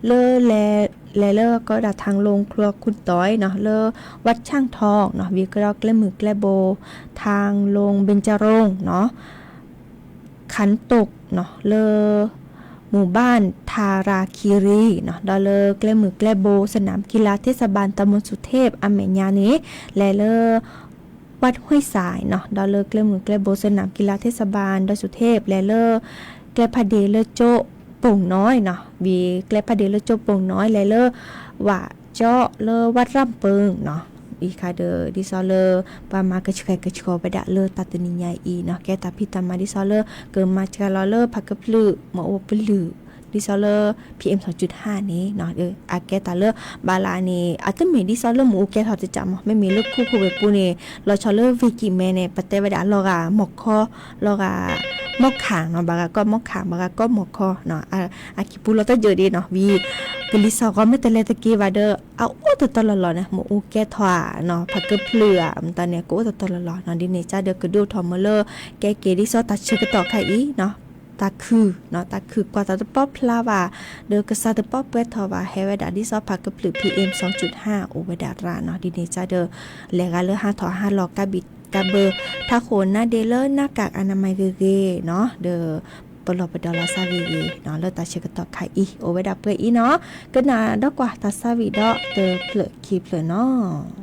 လၢလဲၤ လဲၤလၢအကိးဒၣ် ทางลงครัวคุณต๋อย နီၤ လၢ วัดช่างทอง နီၤ ဝံၤကဒီးကျဲမုၢ်ကျဲဘိ ทางลงเบญจรงค์ နီၤ ขันตก နီၤ လၢ หมู่บ้านทาราคีรี နီၤ ဒီးလၢကျဲမုၢ်ကျဲဘိ สนามกีฬาเทศบาลตำบลสุเทพ အမဲာ်ညါန့ၣ် လဲၤလၢ วัดห้วยสาย နီၤ ဒီးလၢကျဲမုၢ်ကျဲဘိ สนามกีฬาเทศบาลดอยสุเทพ လဲၤလၢ ကျဲဖးဒ့လၢကၠိ โป่งน้อย နီၤ ဝံၤကျဲဖးဒ့လၢကၠိ โป่งน้อย လဲၤလၢ ဝး ကၠီလၢဝၣ်တရၣ်ပၢၢ်နီၤ, အံၤခါဒီး ဒ်သိးလၢ ပှၤမၤကဆှဲကဆှီဝဲဒၣ်လၢတၢ်တနံၤညါအံၤနီၤ, ကဲတၢ်ဖံးတၢ်မၤဒ်သိးလၢ ကမၤစှၤလီၤလၢဖးကဖျၢၣ် မၤအိၣ်ပလုာ် ဒ်သိးလၢ PM စံးဟၣ်န့ၣ်နီၤ, အကဲတၢ်လၢဘၣ်လၢန့ၣ် အတမ့ၢ်ဒ်သိးလၢမ့ၣ်အူကဲထီၣ်တကးမး, မ့မ့ၢ်လၢခိခိၣ်ဝဲပူၤန့ၣ် လီၤဆီလၢ ဝ့ၢ်ကံၣ်မဲန့ၣ် ပတဲဝဲဒၣ်လီၤဂာ်မီၢ်ခီ, လီၤဂာ် မီၢ်ခၣ်နီၤ, ဘၣ်ဂၤကီၢ်မီၢ်ခၣ်, ဘၣ်ဂၤကီၢ်မီၢ်ခီနီၤ, အကံၢ်ပူၤလီၤတယုၢ်ဒ်နီၤ, ဝံၤ ကလံၤစိးကီးမ့ၢ်တလဲၤတက့ၢ်ဘၣ်ဒီး အအိၣ်တတီလီၤလီၤန့ၣ်, မ့ၣ်အူကဲထီၣ်ဧါနီၤ, ဖးကဖျၢၣ်ဧါ, မတၤန့ၣ် ကအိၣ်တတီလီၤလီၤနီၤ, ဒ်န့ၣ်ကဒီးကဒိၣ်ထီၣ်မ့ၢ်လၢ ကဲက့ၤဒ်သိးတၢ်ဆၢကတီၢ်ခါအံၤနီၤ, တၢ်ခုၣ်နီၤ, တၢ်ခုၣ်ကွၢ်တၢ်တပီၢ်ဖျါဘၣ်, ဒီးကစၢ်တပီၢ်ပှဲၤထီၣ်ဘၣ်, ဟဲဝဲဒၣ်ဒ်သိးဖးကဖျၢၣ် PM စံးဟၣ် အိၣ်ဝဲဒၣ်ရၣ်နီၤ, ဒ်န့ၣ်ကဒီး လဲၤဂၤလၢဟါထီၣ်ဟါလီၤကါဘံၣ်ကါဘၢ, ထးဃိၣ်နါဒ့လၢ နာ်ကၣ်အနမံၤဂ့ၤဂ့ၤနီၤ, ဒီး ပလီၢ်ပဒီလီၤစၢ်ဂ့ၤဂ့ၤနီၤ, လၢတၢ်ဆၢကတီၢ်ခါအံၤ အိၣ်ဝဲဒၣ်ပှဲၤအံၤနီၤ, ကနၣ်ဒီကွၢ်တၢ်ဆါဝံၤဒီးတဖျၢၣ်ခံဖျၢၣ်နီၤ.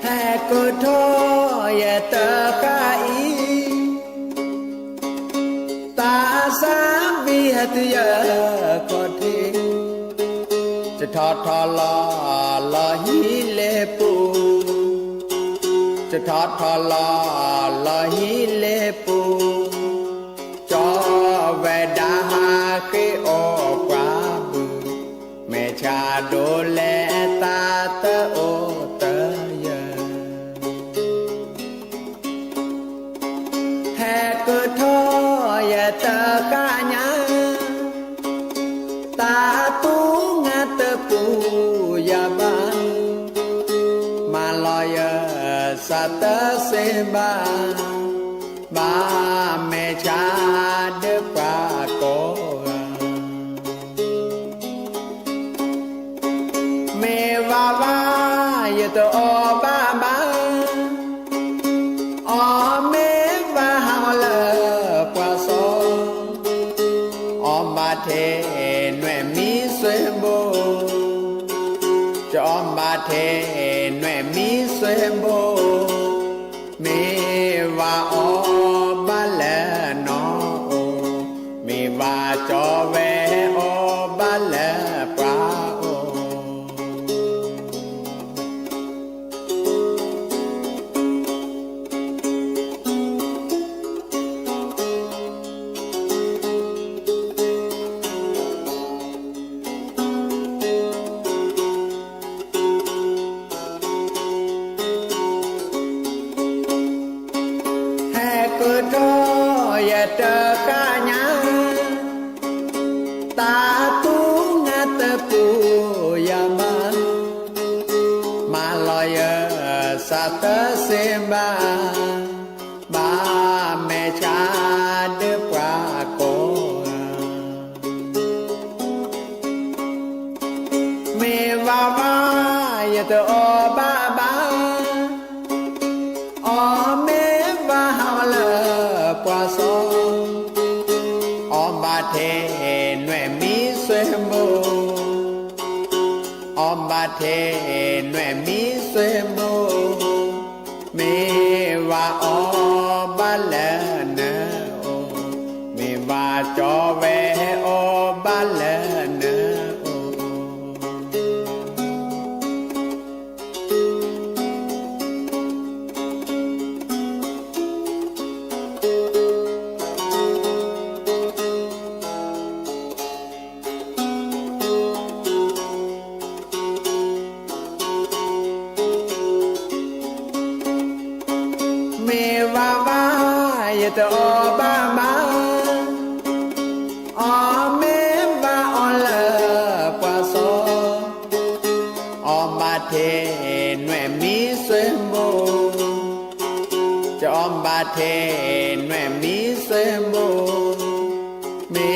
ဟဲကထီၣ်ယဲတဃၣ်အံၤ, တၢ်ဆါဝံၤဟဲတုၤယဲခီၣ်ထံး, ယထီၣ်ထီၣ်လီၤလီၤဟံၣ်လ့ပူၤ, ယထီၣ်ထီၣ်လီၤလီၤဟံၣ်လ့ပူၤ, ကၠီဝဲဒၣ်ဟးဃ့အီၣ်ပှၤဘုး, မဲာ်ဆှးဒိၣ်လဲၣ်တၢ်တအိၣ်တယၢၤ ဟဲကထီၣ်ယဲတဃၣ်ညါ, တၢ်သူၣ်ငါတပူၤယၤဘၣ်, မၤလီၤယဲစးတစ့ဘၣ်, ဘၣ်မဲာ်ဆှးဒုးပှၤကိးဂၤ မ့ၢ်ဝၤဝါယတအီၣ်ဘၣ်ဘၣ်, အီၣ်မ့ၢ်ဝၤဟးအီၣ်လၢပှၤစီ, အီၣ်ဘၣ်ထဲနွဲၣ်မံၤစွ့ဘိ, ကအီၣ်ဘၣ်ထဲနွဲၣ်မံၤစွ့ဘိ, မ့ၢ်ဝၤအီၣ်ဘၣ်လၢနီၢ်အိၣ်, မ့ၢ်ဝၤကၠီဝဲအီၣ်ဘၣ်လၢပှၤအိၣ် ဟဲကထီၣ်ယဲတဃၣ်ညါ, တၢ်သူၣ်ငါတပူၤယၤဘၣ်, မၤလီၤယဲစးတစ့ဘၣ်, ဘၣ်မဲာ်ဆှးဒုးပှၤကိးဂၤ မ့ၢ်ဝၤဝါယတအီၣ်ဘၣ်ဘၣ်, အီၣ်မ့ၢ်ဝၤဟးအီၣ်လၢပှၤစီ, အီၣ်ဘၣ်ထဲနွဲၣ်မံၤစွ့ဘိ, အီၣ်ဘၣ်ထဲနွဲၣ်မံၤစွ့ဘိ, မ့ၢ်ဝၤအီၣ်ဘၣ်လၢနအိၣ်, မ့ၢ်ဝၤကၠီဝဲအီၣ်ဘၣ်လၢနအိၣ် မ့ၢ်ဝၤဝါယတအီၣ်ဘၣ်ဘၣ်, အီၣ်မ့ၢ်ဝၤအီၣ်လၢပှၤစီ, အီၣ်ဘၣ်ထဲနွဲၣ်မံၤစွ့ဘိ, ကအီၣ်ဘၣ်ထဲနွဲၣ်မံၤစွ့ဘိ, မ့ၢ်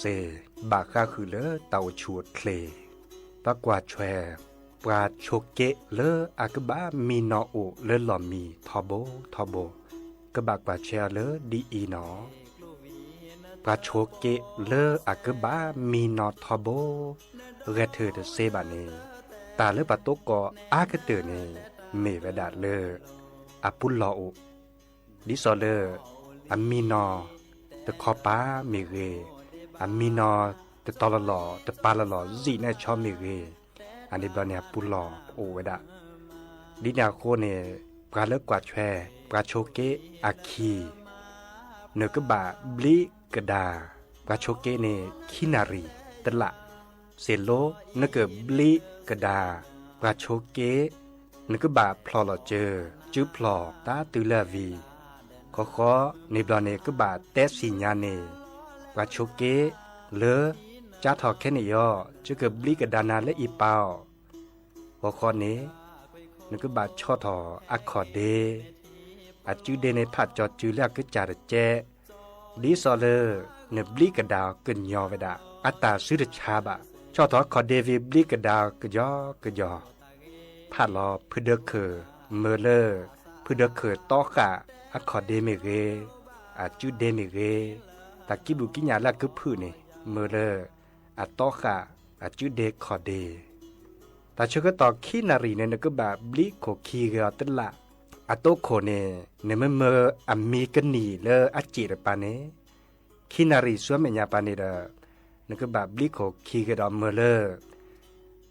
တၢ်လၢပှၤကွၢ်ထွဲတၢ်တစဲးဘၣ်ဃးဃုာ်လၢတၢ်အိၣ်ဆူၣ်အိၣ်ချ့, ပှၤကွၢ်ထွဲ ပှၤဆိးက့လၢအကဘၣ်မံနီၤအိၣ်လၢလီၢ်မံထီဘိထီဘိ, ကဘၣ်ကွၢ်ထွဲအီၤလၢဒ်အံၤနီၤ. ပှၤဆိးက့လၢအကဘၣ်မံနီၤထီဘိ ဂဲၤထၢၣ်တစဲးဘၣ်န့ၣ်, တၢ်လၢပှၤသကိးအါကတၢၢ်န့ၣ် မ့ၢ်ဝဲဒၣ်လၢ အပူၤလီၢ်အိၣ် ဒ်သိးလၢ အမံနီၤတခီပၤမ့ၢ်ဂ့ၤ, အမံနီၤတတီၤလီၢ်လီၢ် တပၤလီၢ်လီၢ် စံးနဲၣ်ဆီမ့ၢ်ဂ့ၤ, အန့ၣ်ဘျီန့ၣ် အပူၤလီၢ်အိၣ်ဝဲဒၣ်. ဒ်န့ၣ်အဃိန့ၣ် ပှၤလၢကွၢ်ထွဲ ပှၤဆိးက့အခံ နကဘၣ်ဘျံးကဒါ ပှၤဆိးက့န့ၣ် ခံနၣ်ရံၣ်တလး. စ့ၢ်လိနကဘျံးကဒါ ပှၤဆိးက့ နကဘၣ်ဖျိးလီၤစၢၤ စုဖျိးတၢ်တုၤလၢအဝံၤ, ဃီဃီန့ၣ်ဘျီန့ၣ် ကဘၣ်တဲစံၣ်ညါန့ၣ် ပှၤဆိးက့လၢ ကၠါထီၣ်ခဲန့ၣ်အံၤ, ယကဘျံးကဒါနၤလၢအံၤပၢ်အီၤ. ဃီဃီန့ၣ် နကဘၣ်ဆီၣ်ထီၣ်အခီၣ်ဒ့, အစုဒ့န့ၣ်ဖးကၠီၤစုၤလၢအကစၢ်တကဲး, ဒ်သိးလၢ နဘျံးကဒါအီၤကညီၤဝဲဒၣ် အတၢ်စုတဆါဘၣ်. ဆီၣ်ထီၣ်အခီၣ်ဒ့ဝံၤ ဘျံးကဒါအီၤကယီကယီၤ, ဖးလီၤဖုဒၢခၢၣ်, မၢလၢ ဖုဒၢခၢၣ်တီဃာ်အခီၣ်ဒ့မ့ၢ်ဂ့ၤ, အစုဒ့မ့ၢ်ဂ့ၤ, တၢ်ကံးဘျုးကံးညာ်လၢအကဖုၣ်န့ၣ် မၢလၢ အတီဃာ်အစုဒ့ခီၣ်ဒ့. တၢ်ဆၢကတီၢ်ခံနၣ်ရံၣ်န့ၣ် နကဘၣ်ဘျံးခိၣ်ခံဂ့ၤအီၤတလး. အတိခိၣ်န့ၣ် နမ့ၢ်မၢအမံကနံၣ်လၢအစ့ၣ်တပၤန့ၣ်, ခံနၣ်ရံၣ်ဆူအမဲာ်ညါပၤန့ၣ်ဒီး နကဘၣ်ဘျံးခိၣ်ခံဂ့ၤဒီးမၢလၢ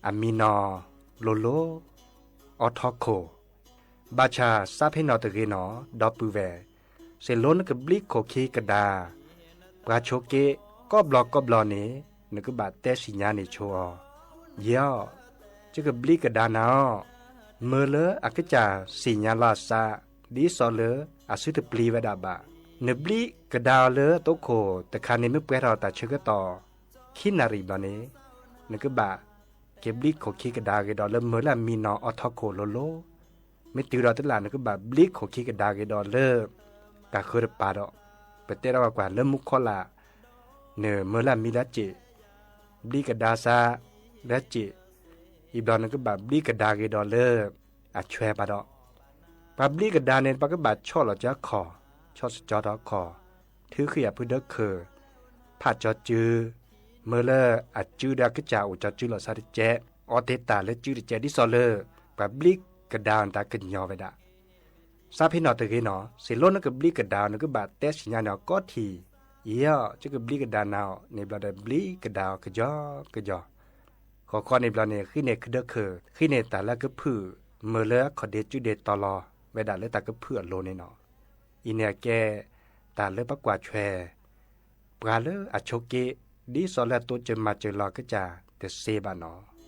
အမံနီၤလိၤလိၤ အီထီခိၣ်. ဘၣ်ဆၣ်စးဖ့နီၣ်တဂ့ၤနီၤ ဒီပုၢ်ဝဲၢ်, စ့ၢ်လိနကဘျံးခိၣ်ခံကဒါ ပှၤဆိးက့ကိးဘျီကိးဘျီန့ၣ် နကဘၣ်တဲစံၣ်ညါန့ၣ်ဆိအီၤ, ယဲၢ်, ယကဘျံးကဒါနၤအီၤ, မၢလၢအကစၢ်စံၣ်ညါလီၤအသး ဒ်သိးလၢအစုတပျံၤဝဲဒၣ်ဘၣ်. နဘျံးကဒါအီၤလၢအတိခိၣ်တခါန့ၣ် မ့ၢ်ပှဲၤထီၣ်တၢ်ဆၢကတီၢ် ခံနၣ်ရံၣ်ဘျီန့ၣ် နကဘၣ် ကဘျံးခိၣ်ခံကဒါဂ့ၤဒီးလၢမၢလၢအမံနီၤအီထီခိၣ်လိၤလိၤ, မ့ၢ်တုၤဒီးတလး နကဘၣ်ဘျံးခိၣ်ခံကဒါဂ့ၤဒီးလၢ တၢ်ဃၢတပၤဒီး ပတဲထီၣ်ကွၢ်ကွၢ်လၢမူခိၣ်လၢ် နမၢလၢအမံလၢစ့ၣ်, ဘျံးကဒါစးလၢစ့ၣ်, အံၤဘျီနကဘၣ်ဘျံးကဒါဂ့ၤဒီးလၢ အဆွဲပၤဒီး ပှၤဘျံးကဒါန့ၣ် ပှၤကဘၣ်ဆီၣ်လီၤကၠီခီၣ်, ဆီၣ်စကၠီထီၣ်ခီၣ်, ထုးဃံအဖုဒၢခၢၣ်, ဖးကၠီၤစု, မၢလၢအစုဒီးအကစၢ်အိၣ်ကၠီၤစုလီၤသးတကဲး, အီတ့ၢ်တၢ်လၢစုတကဲး ဒ်သိးလၢ ပှၤဘျံးကဒါအီၤတၢ်ကညီၤဝဲဒၣ်. စးဖ့နီၣ်တဂ့ၤနီၤ, စ့ၢ်လိနကဘျံးကဒါအီၤ နကဘၣ်တဲစံၣ်ညါန့ၣ်အီၤကိးထံၣ်, ယဲၢ်, ယကဘျံးကဒါနၤအီၤန့ၣ်ဘျီဒီး ဘျံးကဒါအီၤကယီကယီ, ဃီဃီန့ၣ်ဘျီန့ၣ် ဃ့န့ၢ်ခုဒၢခၢၣ်, ဃ့န့ၢ်တၢ်လၢအကဖုၣ်, မၢလၢအခီၣ်ဒ့စုဒ့တီၤလီၤဝဲဒၣ်လၢတၢ်ကဖုၣ်အလိၤန့ၣ်နီၤ. အံၤန့ၣ်အကဲ တၢ်လၢပကွၢ်ဆွဲ ပှၤလၢအဆိးက့ ဒ်သိးလၢအတိစၢၤမၤစၢၤလီၤကစၢ်တသ့ဘၣ်နီၤ.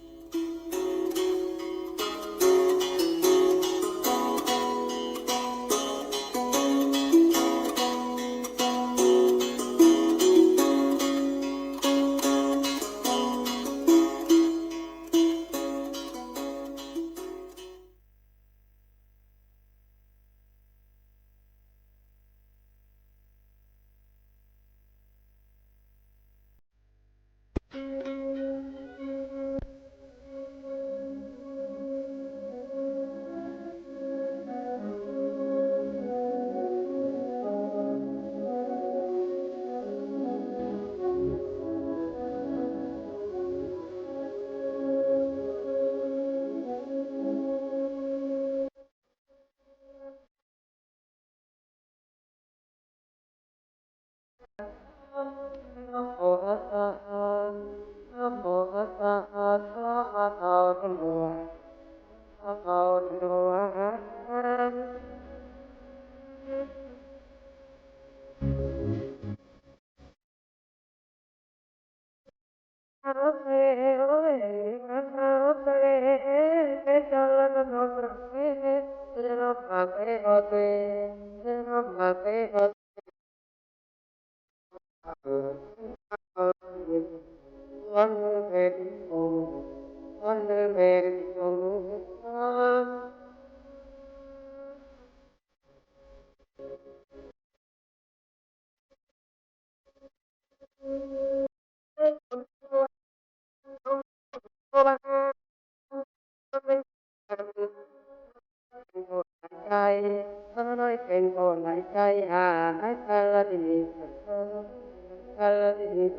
ထီၣ်မုၢ်လီၤတ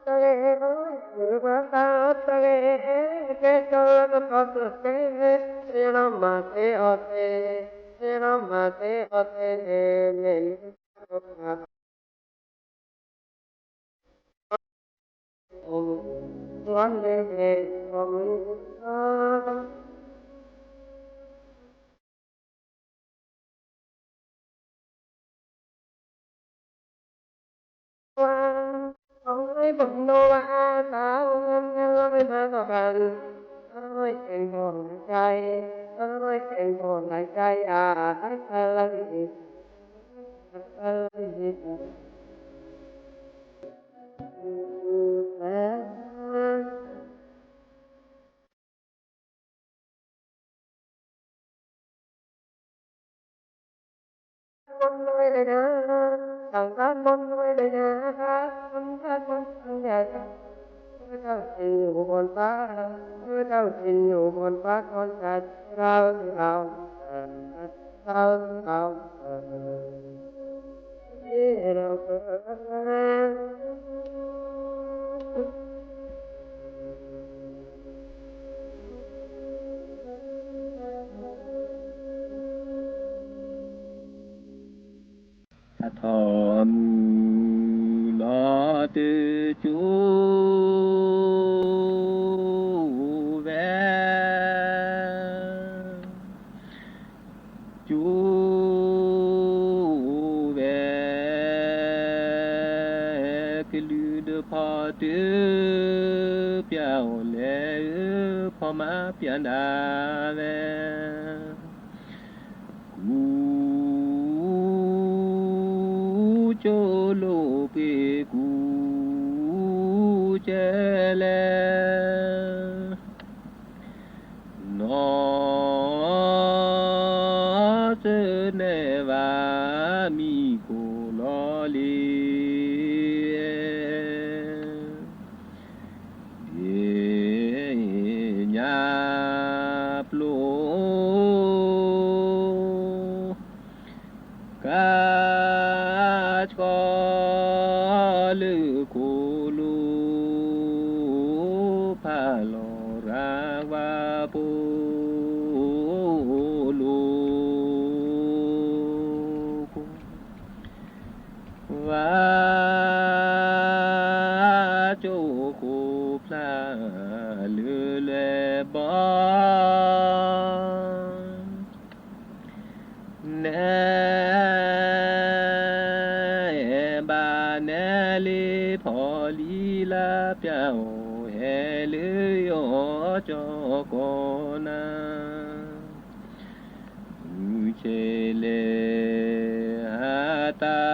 ကၠိ ဝဲ ကၠိဝဲ ကလုာ်ဒုးဖီတၢၢ် ပျၢ်အီၤလဲၣ်ဧၢ ဖီမါပျၢ်နၤဝဲ ကူကၠိလိာ်ပှ့ၤကူကဲလဲၣ် နီၢ်စၢၤနဲၣ်ဘၣ်မံၤကိၢ်လီၤလံ ဒ့ၣ်ညါပျိ ကါဆှီလၢခိၣ်လိၤ ဖးလီၤရၤဝါပိာ်လိၤ ဝါ ကၠိဃိဖျါလၢလွဲၢ်ဘီ နဲဘၣ်နဲလ့ဖီလံလါ ပျၢ်အိၣ်ဟဲလၢယီၤကၠီကီနၤ မုၢ်ဆ့ၣ်လဲၣ်အတၢ်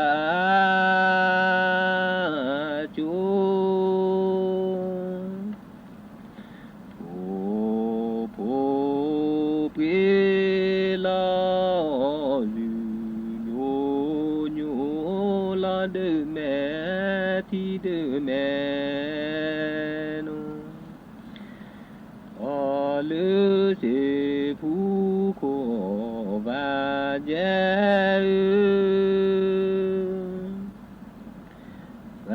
ကၠိ ဖိဖိပှ့ၤလီၤလုၢ်ညိညိ လီၤဒၢးမဲာ်ထံဒၢးမဲာ်နီၤ အီၤလၢစ့ၢ်ဖူခိၣ်ဘၣ်ယဲၢ်ဧၢ ပှၤ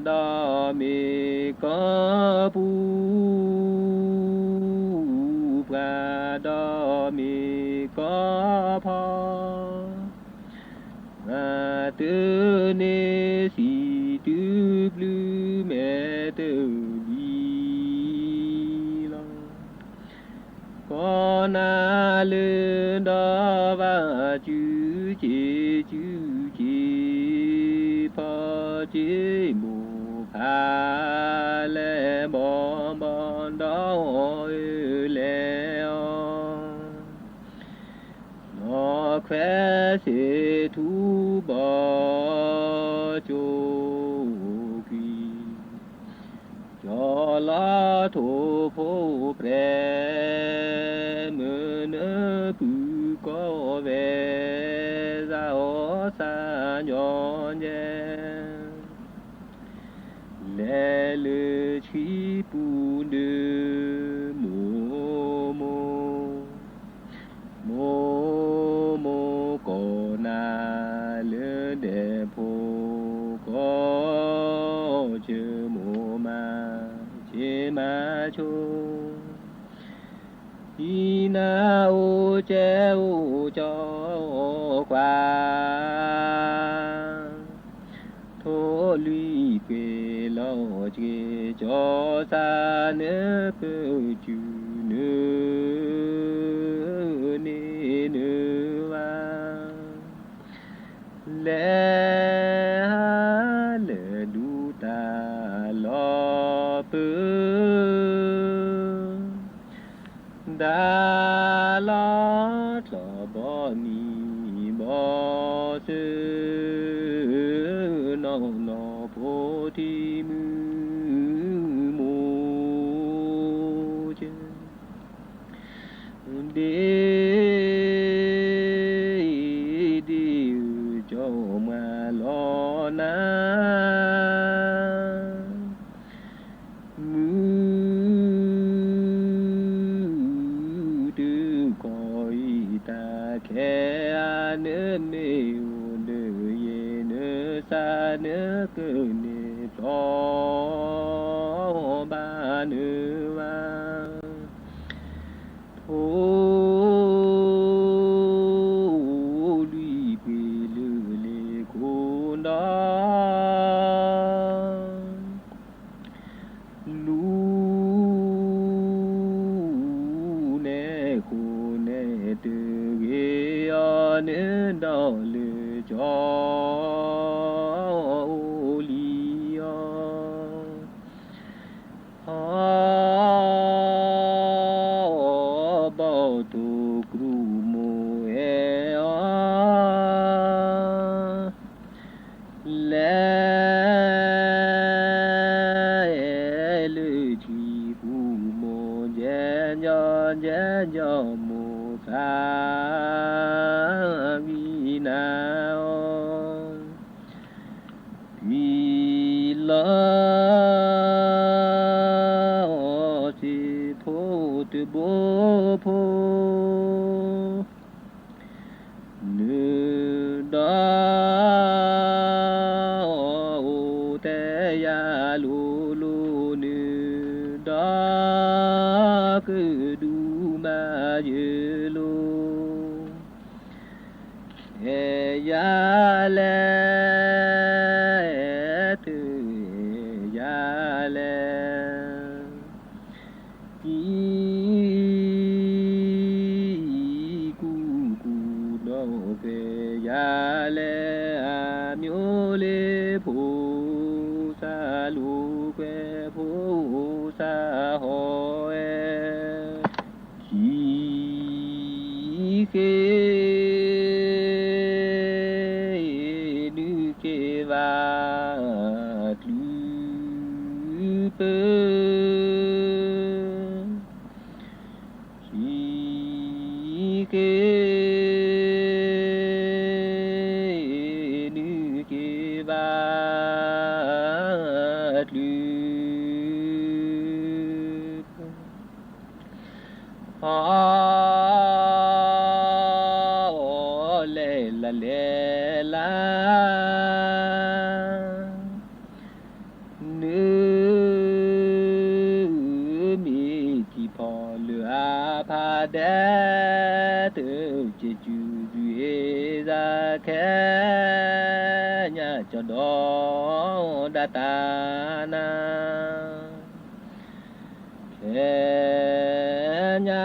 ဒီးမ့ၢ်ကီၢ်ပူၤ ပှၤဒီးမ့ၢ်ကီၢ်ဖီ မၤတန့ၢ်စံးတုၤဘျုးမဲာ်တဘျီလီၤ. ကီၢ်နၤလၢဒီဘၣ်စုစ့ၣ်စုစ့ၣ် ဖီစ့ၣ်မိၢ်ဖး လဲၤဘီဘီဒီးအီၤအၢလဲၤအီၤ နီၢ်ခွဲးစ့ၣ်ထူဘီၣ်ကၠိကွံာ်, ကၠီလီၤထိၣ်ဖိပြဲၤ, မုၢ်နၢပူၤကီၢ်ဝဲ စးအီၣ်စးညီညဲ လဲၤလၢဆှံပူၤဒုး မိၢ်မိၢ်, မိၢ်မိၢ်ကီၢ်နၤ လၢဒဲးဖိကီၢ် ဆၢမိၢ်မၤဆ့မၤဆိ ဟံးနၤအိၣ်ကဲအိၣ်ကၠီကွၢ်, ထိၣ်လွံၢ်ကွ့ၤလီၤက့ၤ ကၠီစၢ်နၢပၢၢ်စူၤ နၢန့ၢ်နၢဘၣ် လဲၤဟးလၢဒူတၢ်လီၢ်ပၢၢ်, ဒၣ်လီၤကျီၢ်ဘီနံၤဘီစၢၤ, နီၢ်နီၢ်ဖိထံမုၢ်မိၢ်စၢၤ ဒ့ဒ့ဧၢ ကၠီမၤလီၤနၤ, မုၢ်တခီအံၤတၢ်ခဲအါ နမ့ၢ်အိၣ်ဒီးယဲ နစၢ်နကန့ၢ်ဖျီ ဘၣ်နၢဘၣ် ထိၣ်လွံၢ်ကွ့ၤလၢလ့ၣ်ခိၣ်ဒီး လူၤနဲၣ်ဃိနဲၣ်တဂ့ၤအီၤ နဒီးလၢကၠီအိၣ်လံအီၤ အီ ဘီၣ်ထိၣ်ကရူၢ်မိၢ်အဲၣ်အီၤ လဲၤလၢထံပူၤမိၢ် ကဲညီကဲညီ မိၢ်သးဂံၢ်နၤအီၤ ကွံလီၤစ့ၢ်ဖိတဘိဖိ နုာ်ဒီး အိၣ်တဲယၤလိၤလိၤ နုာ်ဒီး ကဒုးမၤယၢၤလိၤ အဲၣ်ယၤလဲၣ်, တအဲၣ်ယၤလဲၣ်, ကံကူၣ်ကူၣ်ဒီးကွဲးယၤလဲၣ်, အမျိုးလ့ဖိစၢ်လိာ်ကွဲး ဖိစၢ်ဟီၣ်ဝဲ ခံက့ၤ နုာ်က့ၤဘၣ် တုၤပၢၢ် ခံက့ၤ နုာ်က့ၤဘၣ် တုၤပၢၢ် အီ လဲၤလၢလဲၤလၢ နမ့ၢ်ထံဖီလၢအဖးဒဲး တစဲးစူၤစူၤအ့ၣ် သးခဲညါကၠီဒီးဒၣ်တၢ်နၤ ခဲညါ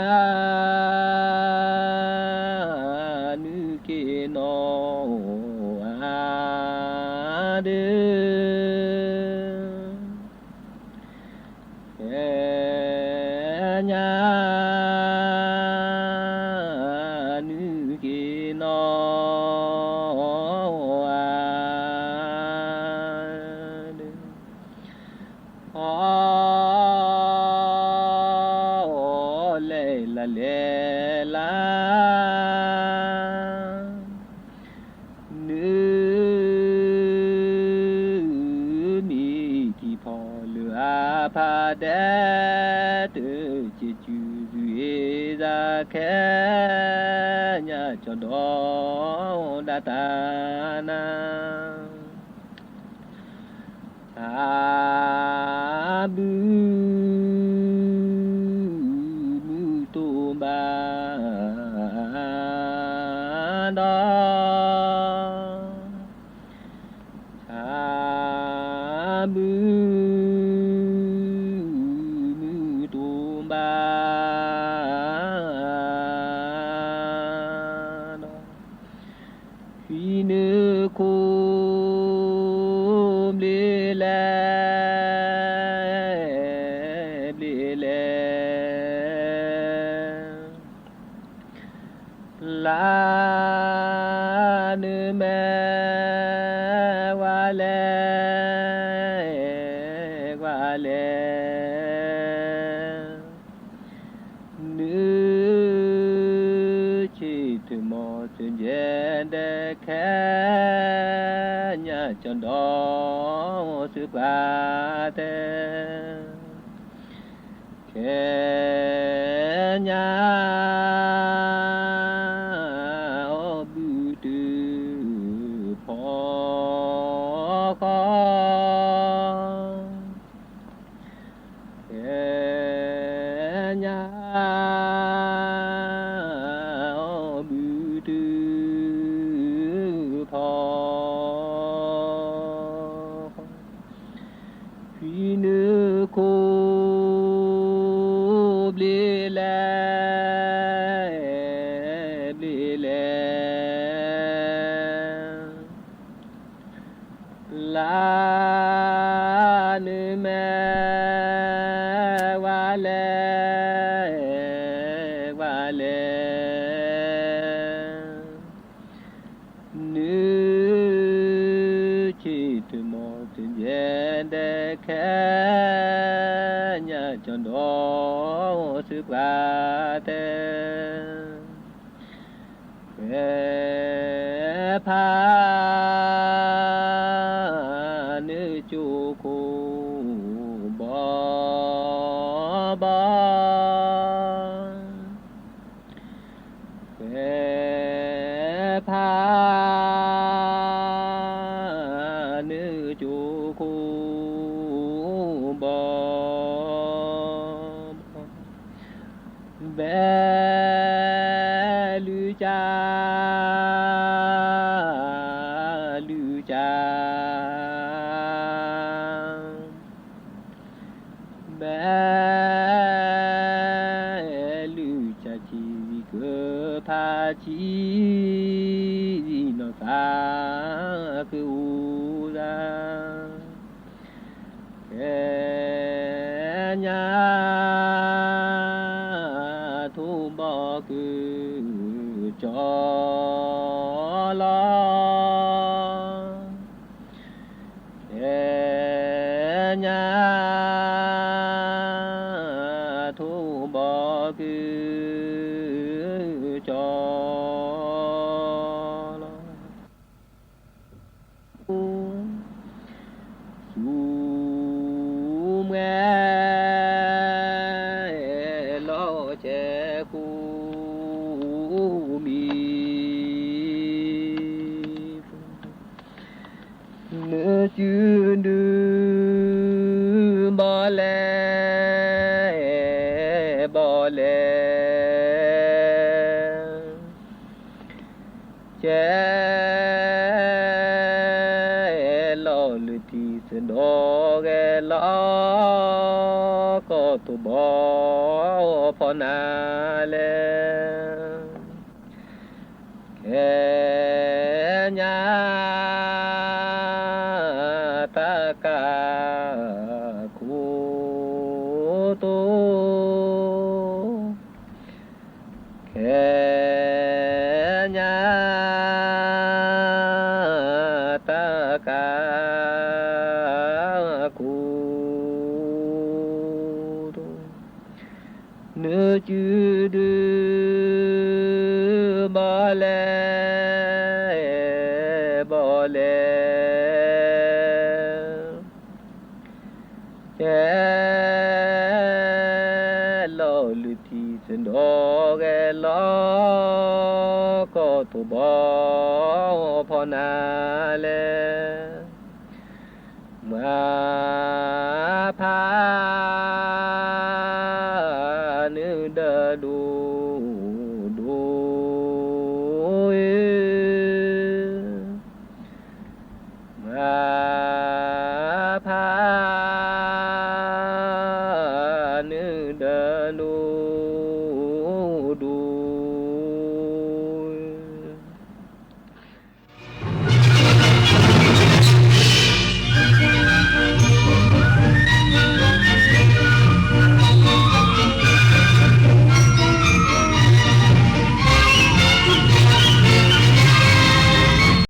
နုာ်က့ၤနီၢ်အါဒုး ခဲညါ နုာ်က့ၤနီၢ်အါဒုး အီၣ်လဲၤလၢလဲၤလၢ နုာ်မံၤထံဖီလၢအဖးဒဲး တစံးစုၤဂ့ၤသးခဲညါကၠီဒီး ဒၣ်တၢ်နၤ ဆါဘုမုၢ်တိၢ်ဘၣ်ဒီး ဆါဘုမုၢ်တိၢ်ဘၣ်ဒီး ဖံနုာ်ခိၣ်ဘျ့လဲၣ် ဘျ့လဲၣ် လၢနမဲာ်ဝါလဲၣ် ဝါလဲၣ် နုာ်ဆ့ၣ်ထၢၣ်မီၤစၢၤယဲၢ်ဒဲး ခဲညါကၠီဒီးစၢၤပှၤတဲ ခဲညါ အီၣ်ဘုတုၤဖီဃီ ခဲညါ အီၣ်ဘုတုၤ ဖီဃီ ဖံနုာ်ခိၣ် ဘျ့လဲၣ် ဘျ့လဲၣ် လၢနမဲာ်ဝါလဲၣ် ဝါလဲၣ် နုာ်ဆ့ၣ်ထၢၣ်မီၤစၢၤယဲၢ်ဒဲး ခဲညါကၠီဒီးစၢၤပှၤတဲ ဝဲဖး နုာ်ကၠိခိၣ်ဘီဘီ ဝဲဖး နုာ်ကၠိခိၣ်ဘီဘီ ဘဲလုၢ်ကၠါ လုၢ်ကၠါ ဘဲလုၢ်ကၠါဆံးကဖးဆံး နီၢ်သးကအိၣ်သး ခဲညါ ထိၣ်ဘီကၢကၠီလီၤ ခဲညါ ထိၣ်ဘီကၢကၠီလီၤ ဂဲၤလီၤလုၢ်ထံစဒီး ဂဲၤလီၤကီၢ်သူဘီဖီနၤလဲၣ်. ခဲညါတၢ်ကးခိၣ်တိၢ်, ခဲညါတၢ်ကးခိၣ်တိၢ်, နစုဒုးဘီလဲၣ်, ဘီလဲၣ်. ဂဲၤလီၤလုၢ်ထံစဒီး ဂဲၤလီၤကီၢ်သူဘီဖီနၤလဲၣ်. မၤဖးနုာ်ဒီးဒိၣ်ဒိၣ်